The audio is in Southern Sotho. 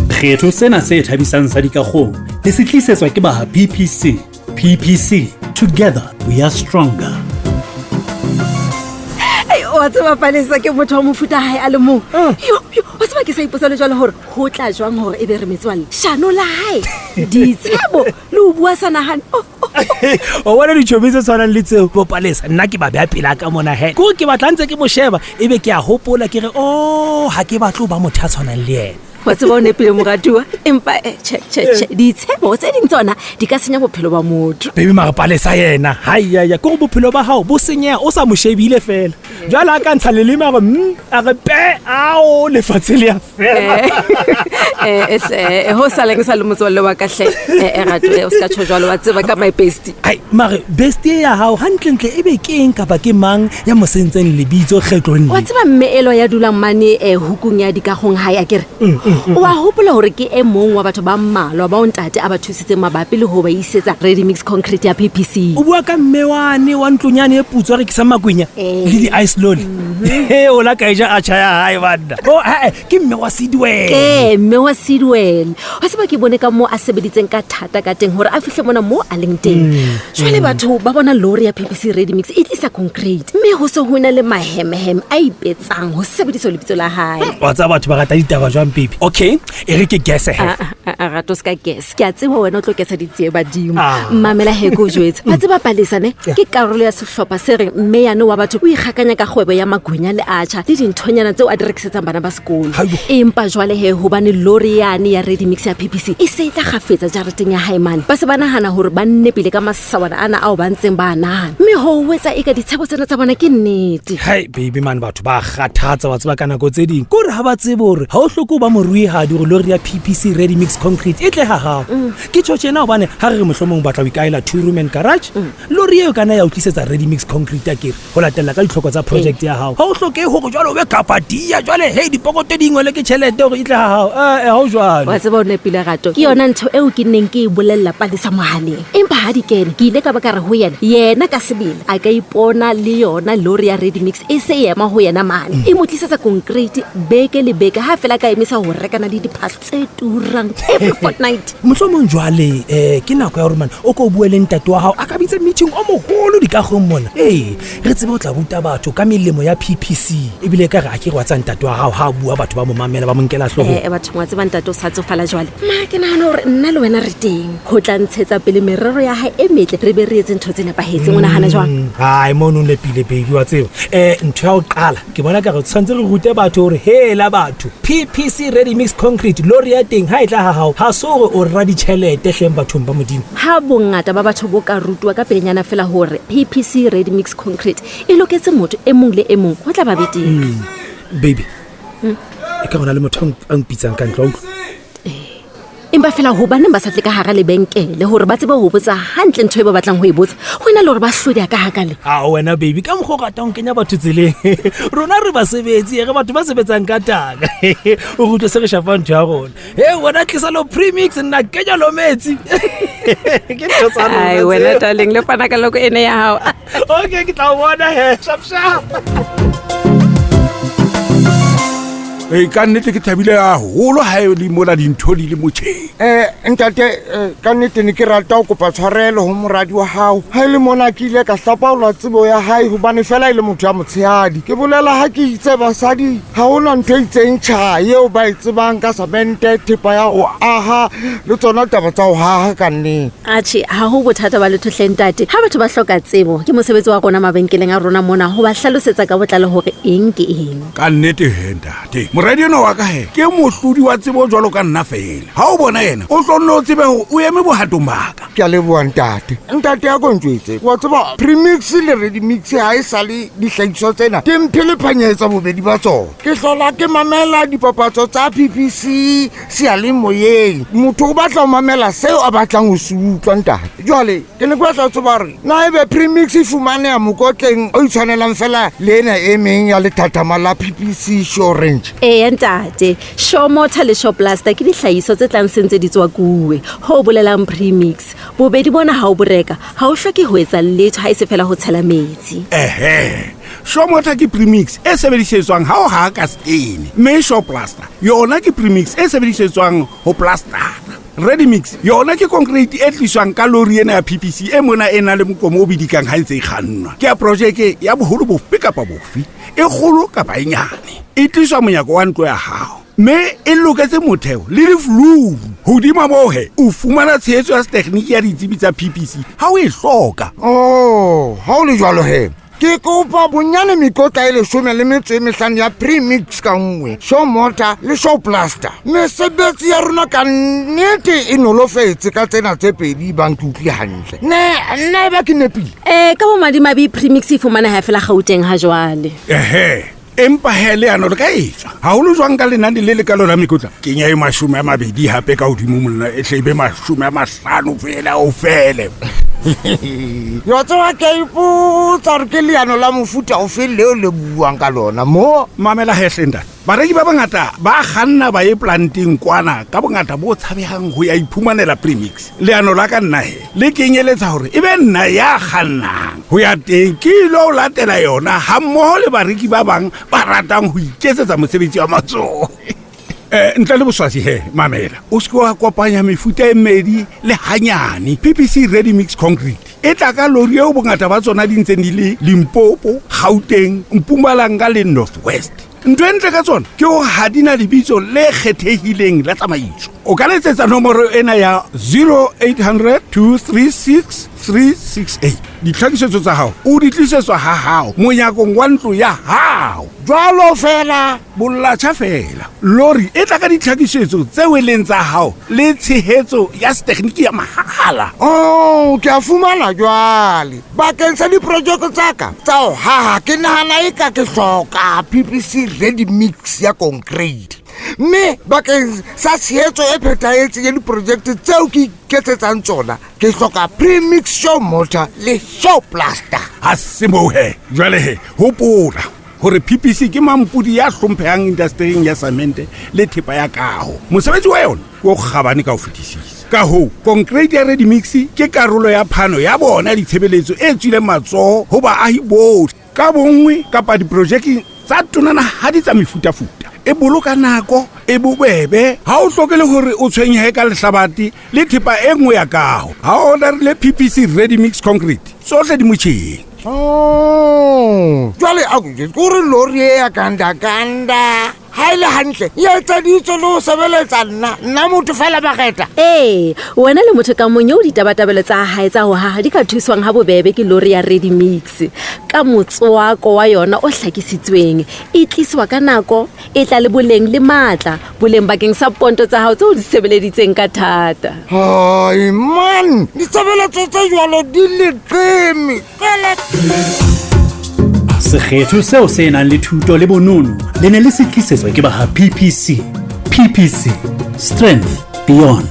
Kgetho sena se thabisang sa dikakgong le se tlisetswa ke ba PPC. PPC, together we are stronger. Ei, wa tseba Palesa ke motho wa mofuta hae a le mong. Yo, yo, wa tseba ke sa ipotsa le jwale hore ho tla jwang hore e be re metswalle. Shano la hae, ditshebo le ho bua sa nahane. Oh, oh. O bona ditjhomi tse tshwanang le tseo bo Palesa, nna ke ba beha pela ka mona he. Ko ke batla ntse ke mo sheba, ebe ke a hopola ke re, "Oh, ha ke batle ho ba motho ya tshwanang le yena." Wa tseba o nepile moratuwa, empa tjhe, tjhe, tjhe, ditshebo tse ding tsona di ka senya bophelo ba motho. Baby mara Palesa yena, hai ya ya, ke hore bophelo ba hao bo senyeha o sa mo shebile fela. Jwale a ka ntsha leleme a re a re pe, ao lefatshe le ya fela. Hle, ho sa leng sa le motswalle wa ka hle. Rato, o ska tjho jwalo, wa tseba ka my bestie. Ai, mare bestie ya hao hantlentle ebe ke eng kapa ke mang ya mo sentseng lebitso kgetlong le? Wa tseba mme elo ya dulang mane hukung ya dikagong hae akere? O a hopola hore ke e mong wa batho ba mmalwa bao ntate a ba thusitseng mabapi le ho ba isetsa ready mix concrete ya PPC. O bua ka mme wane wa ntlonyane e putswa a rekisang makwenya le di-ice lolly. He, o la ka e ja atjha ya hae banna. Oh, eh, ke mme wa Sidwell. Ke mme wa Sidwell. Wa tseba ke bone ka moo a sebeditseng ka thata ka teng hore a fihle mona moo a leng teng. Jwale batho ba bona lori ya PPC ready mix e tlisa concrete, mme ho se ho na le mahemeheme a ipetsang ho sebedisa lebitso la hae. Wa tseba batho ba rata ditaba jwang baby. Okay, e re ke guess he. A rato ska guess. Ke a tseba wena o tlo kesa ditsie badimo. Ah. Mamela he ke o jwetse. Wa tseba Palesa ne ke karolo ya sehlopha se reng mme yane wa batho o ikgakanya ka kgwebo ya magwenya le atjha le dinthonyana tseo a di rekisetsang bana ba sekolo. Haibo. Empa jwale he hobane lori yane ya ready mix ya PPC e se e tla kgafetsa jareteng ya hae mane. Ba se ba nahana hore ba nnepile ka masawana ana ao ba ntseng ba a nahana. Mme ho o etsa eka ditshebo tsena tsa bona ke nnete. Hai baby man, batho ba kgathatsa wa tseba ka nako tse ding. Ke hore ha ba tsebe hore ha o hloke ho ba moruihadi hore lori ya PPC ready mix concrete e tle ha hao. Ke tjho tjena hobane ha re re mohlomong o batla ho ikaela two room and garage, lori eo kana ya o tlisetsa ready mix concrete akere ho latella ka ditlhoko tsa project ya hao. Ha o hloke hore jwale o be kapatia jwale hey dipokoto di ingwele ke tjhelete hore e tle ha hao. Ha o jwalo. Wa tseba o nepile Rato. Ke yona ntho eo ke neng ke e bolella Palesa mohaleng. Empa ha di kene, ke ile ka ba ka re ho yena, yena ka sebele a ka ipona le yona lori ya ready mix e se e ema ho yena mane. E mo tlisetsa concrete beke le beke ha fela ka emisa ho rekana le diphahlo tse turang every fortnight. Mohlomong jwale ke nako ya hore man o ko bue le ntate wa hao a ka bitsa meeting o moholo dikagong mona. Ee, re tsebe ho tla ruta batho ka melemo ya PPC. Ebile ka re a ke re wa tsa ntate wa hao ha a bua batho ba mo mamela ba mo nkela hloohong. Batho wa tseba ntate o sa tsofala jwale. Ma ke nahana hore nna le wena re teng ho tla ntshetsa pele merero ya hae e metle, re be re etse ntho tse nepahetseng. O nahana jwang? Hai mono o nepile baby wa tseba. Ntho ya ho qala ke bona ka re tshwanetse re rute batho hore hela batho PPC ready mix concrete lori ya teng ha e tla ha hao ha se hore o ra ditjhelete hleng bathong ba Modimo. Ha bongata ba batho bo ka rutwa ka pelenyana fela hore PPC ready mix concrete e loketse motho e mong le e mong, ho tla ba betere. Baby, e ka hona le motho a mpitsang ka ntlo, wa utlwa? Empa fela hobaneng ba sa tle ka hara lebenkele hore ba tsebe ho botsa hantle ntho e ba batlang ho e botsa, ho ena le hore ba hlodi a ka hakale? A wena baby, ka mokgwa o ratang ho kenya batho tseleng. Rona re basebetsi, re batho ba sebetsang ka taka. O re utlwe se re shapang ntho ya rona. He wena tlisa lo premix nna kenya lo metsi. Ke ntho tsa rona Ai, wena tseo. darling, le fana ka loko ene ya hao. Okay, ke tla o bona he. Sharp sharp. Ee, ka nnete ke thabile haholo ha e le mona dintho di le motjheng. Ntate, ka nnete ne ke rata ho kopa tshwarelo ho moradi wa hao. Ha e le mona ke ile ka hlapaola tsebo ya hae hobane fela e le motho ya motshehadi. Ke bolela ha ke itse basadi ha hona ntho e itseng tjha eo ba e tsebang ka semente, thepa ya ho aha le tsona taba tsa ho haha ka nnete. Atjhe, ha ho bothata ba letho hle ntate. Ha batho ba hloka tsebo, ke mosebetsi wa rona mabenkeleng a rona mona ho ba hlalosetsa ka botlalo hore eng ke eng. Ka nnete he ntate, moradi enwa wa ka he ke mohlodi wa tsebo jwalo ka nna fela. Ha o bona yena, o tlo nne o tsebe hore o eme bohatong ba ka. Ke a leboha ntate. Ntate ya ko ntjwetse, wa tseba premix le ready mix ha e sa le dihlahiswa tsena di mphe le phanyetsa bobedi ba tsona. Ke hlola ke mamela dipapatso tsa PPC seyalemoyeng. Motho o batla ho mamela seo a batlang ho se utlwa ntate. Jwale ke ne ke batla ho tseba hore na ebe premix e fumaneha mokotleng o itshwanelang fela le ena e meng ya lethathama la PPC Sure Range. Eya ntate, Sure Mortar le Sure Plaster ke dihlahiswa tse tlang se ntse di tswa kuwe, ho bolelang premix. Bobedi bona ha o bo reka, ha o hloke ho etsa letho ha e se fela ho tshela metsi. Ehe, Shomota ke premix e sebedisetswang ha o haha ka setene, mme Shoplaster yona ke premix e sebedisetswang ho plastara. Readymix yona ke concrete e tliswang ka lori ena ya PPC e mona e nang le mokomo o bidikang ha e ntse e kgannwa. Ke ya projeke ya boholo bofe kapa bofe, e kgolo kapa e nyane. E tliswa monyako wa ntlo ya hao, mme e loketse motheo le difluru. Hodima moo he, o fumana tshehetso ya setekgniki ya ditsebi tsa PPC ha o e hloka. Oh, ha o le jwalo he, ke kopa bonyane mekotla e 15 ya premix ka nngwe, show mortar le show plaster. Mesebetsi ya rona ka nnete e nolofetse ka tsena tse pedi, bang ke utlwile hantle. Ne nna e ba ke nepile? Ka bomadimabe premix e fumaneha fela Gauteng ha jwale. Ehe, empa he leano le ka etswa haholo jwang ka lenane le le ka lona mekotla. Kenya e 20 hape ka hodimo monna, e hle e be 50 fela o fele. Yo tseba ke a ipotsa gore ke leano la mofuta ofe leo le buang ka lona mo. Mamela hehle ntate, bareki ba bangata ba kganna ba ye planteng kwana ka bongata bo tshabehang ho ya iphumanela premix. Leano la ka nna he le kenyeletsa hore e be nna ya kgannang ho ya teng, ke ilo latela yona hammoho le bareki ba bang ba ratang ho iketsetsa mosebetsi wa matsoho. Ntle le boswasi he, mamela, o se ke wa kopanya mefuta e mmedi le hanyane. PPC Ready Mix Concrete e tla ka lori eo bongata ba tsona di ntseng di le Limpopo, Gauteng, Mpumalanga le North West. Ntho e ntle ka tsona ke hore ha di na lebitso le kgethehileng la tsamaiso. O ka letsetsa nomoro ena ya 0800 236 368. Ditlhakisetso tsa hao o di tlisetswa ha hao monyakong wa ntlo ya hao. Jwalo fela. Bolatjha fela. Lori e tla ka ditlhakisetso tseo e leng tsa hao le tshehetso ya setekgniki ya mahala. Oh, ke a fumana jwale. Bakeng sa diprojeke tsa ka tsa ho haha, ke nahana e ka ke hloka PPC Ready Mix ya concrete. Mme bakeng sa tshehetso e phethahetseng ya diprojekte tseo ke iketsetsang tsona, ke hloka premix show mortar le show plaster. Ha se moo he, jwale he, hopola hore PPC ke mampodi ya hlomphehang indastering ya samente le thepa ya kaho. Mosebetsi wa yona ke o kgabane ka ho fetisisa. Ka hoo, concrete ya Ready Mix ke karolo ya phano ya bona ya ditshebeletso e tswileng matsoho ho baahi bohle ka bonngwe kapa diprojekeng tsa tonanahadi tsa mefutafuta. E boloka nako, e bobebe, ha o hloke le hore o tshwenyehe ka lehlabate le thepa e nngwe ya kaho. Ha o orderile PPC Ready Mix Concrete, tsohle di motjheng. Oh, jwale a ke gore lori e ya kanda-kanda ha e le hantle e etseditswe le ho sebeletsa nna, nna motho fela Makgetha. Ee, wena le motho ka mong eo ditabatabelo tsa hae tsa ho haha di ka thuswang ha bobebe ke lori ya Ready Mix. Ka motswako wa yona o hlakisitsweng, e tliswa ka nako, e tla le boleng le matla, boleng bakeng sa ponto tsa hao tseo di sebeleditseng ka thata. Hai man, ditshebeletso tse jwalo di leqeme. Sekgetho seo se nang le thuto le bonono le ne le se tlisetswa ke ba ha PPC. PPC, strength beyond.